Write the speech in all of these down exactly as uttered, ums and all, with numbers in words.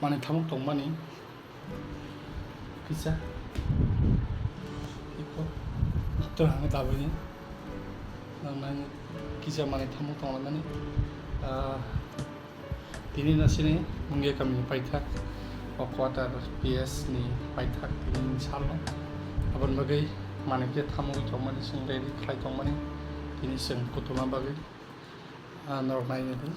Manwi thamuk tongmani kisa. Iko. Ito hangwi dabaini. Nang nang kisa manwi thamuk tongmani. Ah, tini no sini Mungia kamini paithak. O quarter P S ni paithak tini salo. Aboni bagwi manwi khe thamuk tongmani, chwng ready khlai tongmani. Tini chwng kutuma bagwi. Ah, norok naina di.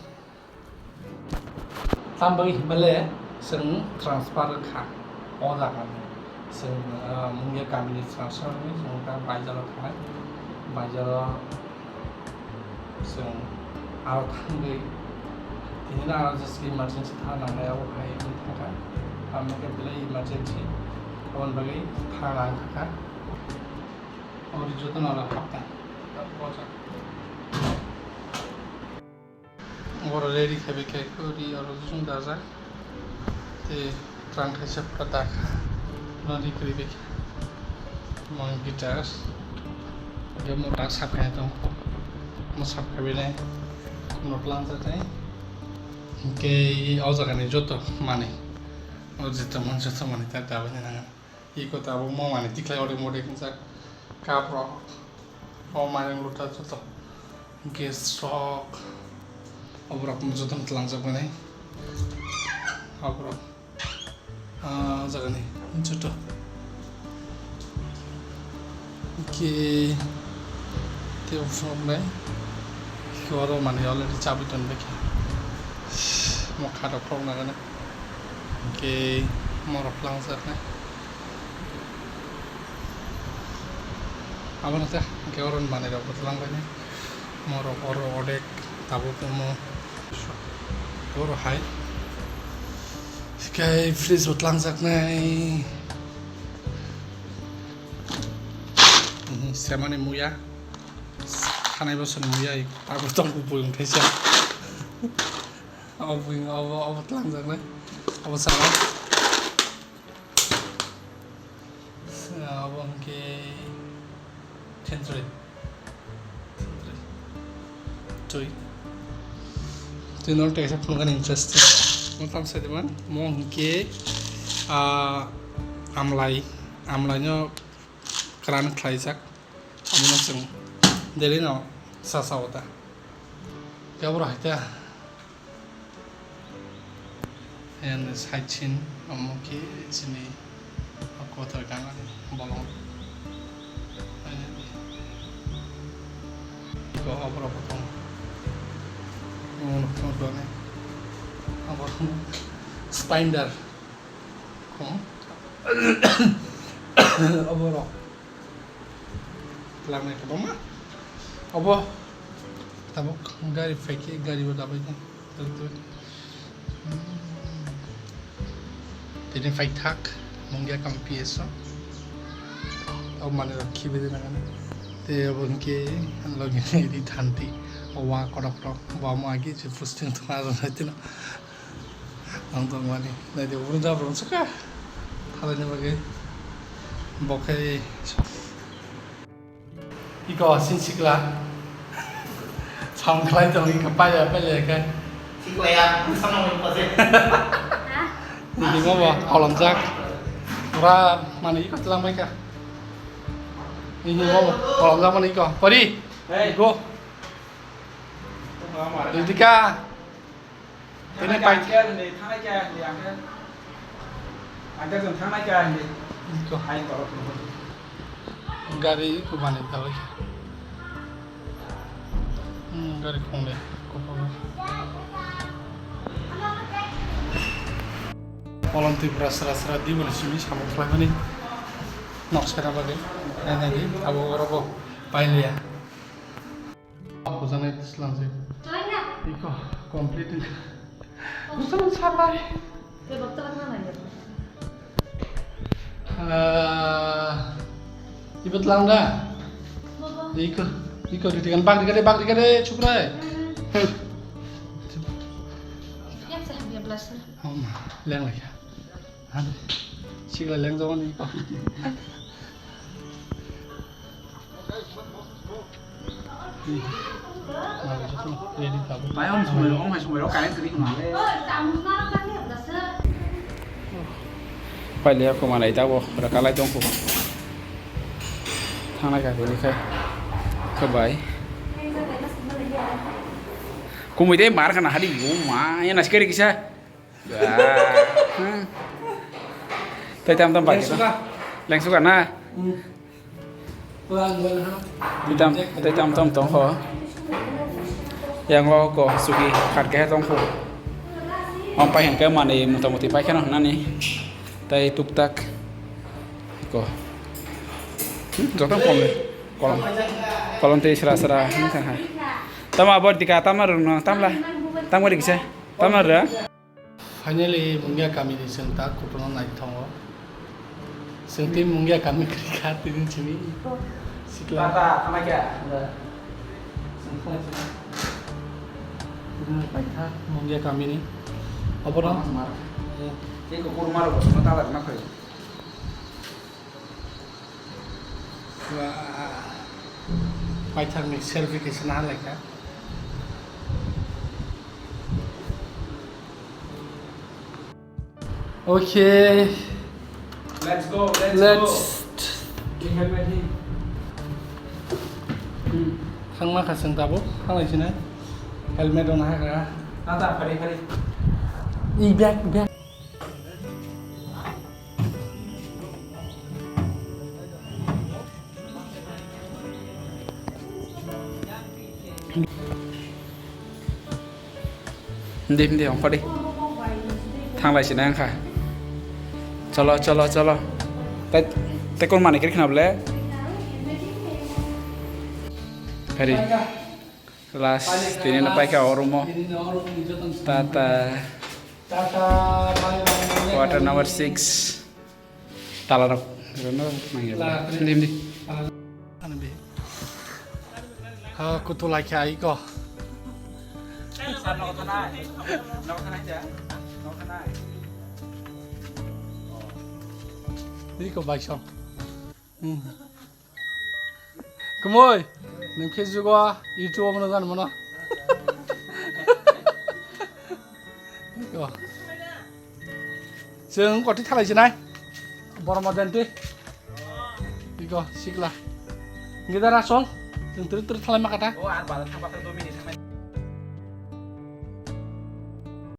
Tam bagwi himba le chwng transfer wngkha o jaga ni. Chwng, ah, Mungia kamini transfer wngwi chwng ta Baijaro thangnai. Baijaro chwng aro thangwi tini no aro just emergency thang nangnai abo hai wngwi thangkha. Tamni khe belai emergency aboni bagwi thang nang thangkha. Abo ri joto no aro hapta. Oro ready khe bai khe ri oro chwng dajak. Tei twlang kaisa pura dakha. Noni kwrwi bai khe. Mo guitar. Ge mo rak sap khai tong. Mo sap khai bai nai. Kuno twlang jak nai. Hingke o jaga ni joto manwi. O jito mon joto manwi ta dabai nai nang. Iko tabuk mo manwi tikhlai odek modek wngjak. Cup rok, o mairung luta joto, gas rok, oborok jotono twlangjak mani. Oborok, ah, jagani joto. Ki tei phunuknai. Ki oro manwi already chabwi tonbaikha. Mokha rok khulukna gana. Hingke morok twlangjaknai. Abono ta hingke oro manwi rok bo twlangbainai. Morok oro odek tabuk omo oro hai. Hingke fridge bo twlangjaknai. Semani muya. Khanai bosoni muya tabuk tong buyung thaisa. Abo buyung abo abo twlangjaknai. Abo sana. Abo hwnkhe thentroi. Thentroi. Twi. Twi nol teisa phunukani interesting. Mo tam sai diman. Mo hwnkhe, ah, amlai. Amlaino kwran khlaijak. Abono chwng daily no sa sa o ta. Khe abo hai ta. Ayang ni side scene omo khe chini kotor ganani bolong. Iko oborok bo tongo. Omo no phunuknani. Abo spider. Khum. Oborok. Twlangnai kwbangma. Obo tabuk gari phaikhe, gari bo dabaikha. Tini phaithak, Mungia kam P S o. O manwi rok khibi de nang. Tei obo hwnkhe logi ni ri thanti. O wa kotor kotor. Bo amo agi je posting thuma rw nai tino. Ang tongmani, naidi, ubrung jabrung suka. Thalaini bagwi. Bo khe iko sin sikla. Sam khlai tong iko paya paya khe. Sikla ya, sama mo pase. Nidi mo bo kolomjak. Pura mani iko tlang bai kha. Nidi mo bo kolomjak mani iko. Pari. Hey. Go. Ridika. Tini pai. Thangnai kaya hindi, thangnai kaya hindi, ang kaya. Ang kaya jeng thangnai kaya hindi. Iko. Hai, toro, toro. Gari iko bani dalai. Hmm, gari khongnai. Kolom Tripura sra sra di bani simi samung khlaimani. Noksa na bagwi. Nai nai di, abo oro bo pailiya. Ako janai tislang se. Iko complete wngkha. Busong sabai. Ah, ibo tlang da? Iko, iko riti kan bak rikade, bak rikade, chuprai. Yak sa habia blas na. Oh ma, leng lagi. Aduh, sikla leng jawani iko. Bai, ong somoi, ong hai somoi, ro, kaya kiri kena le. Pailiya kumanai tabok rwkalai tongkhu. Thangnai kha tini khai. Khe bai. Kumui tei mar khana hadi, o ma, ya nasi kari kisa. Ba. Hmm. Tei tam tam bai. Lengsuka. Lengsuka na? Hmm. Tei tam, tei tam tam tong ho. Yang o ko suki khat kehe tong kho. Om pai hengke mani motamuti pai kheno nani. Tei tuktak. Ko. Hmm, joto kom le. Kolom. Kolom tei sra sra. Hmm, kha kha. Tama bor tika, tama rung no, tamla. Tam gori kisa. Tama ra. Finally, Mungia kamini chwng ta kutung no nai tongo. Chwng tei Mungia kami kwrwi kha tini chini sikla. Tata, tama kya? Tini paikha Mungia kamini. Obono. Tei ko kurma rok bo tata ma khai. Wah. Paithakni selfie kaisa naha laikha. Okay. Let's go, let's Let's go. Be helmet him. Hmm. Thangma kha chwng tabuk, thanglai sinai. Helmet rok naha kha. Tata, phari, phari. I bag, bag. Hindi, hindi, ongkho di. Thanglai sinai wngkha. Cholo, cholo, cholo. Tai, tai kon mani kiri khna bole? Phari. Last tini no paikha o room o. Tata. Tata, bye bye. Quarter number six. Tala rok. Rono mangya. Tala. Hindi, hindi. Tala. Ano bi. Ha, kutu laikha ai ko. Iko baisong. Hmm. Kumui, nwng khe jugo YouTube o mano gana mano. Iko. Chwng koti thalai sinai. Bormo denti. Iko sikla. Ngida rasong. Chwng tiri tiri thalai makata. O ar bada thapa thang do minute.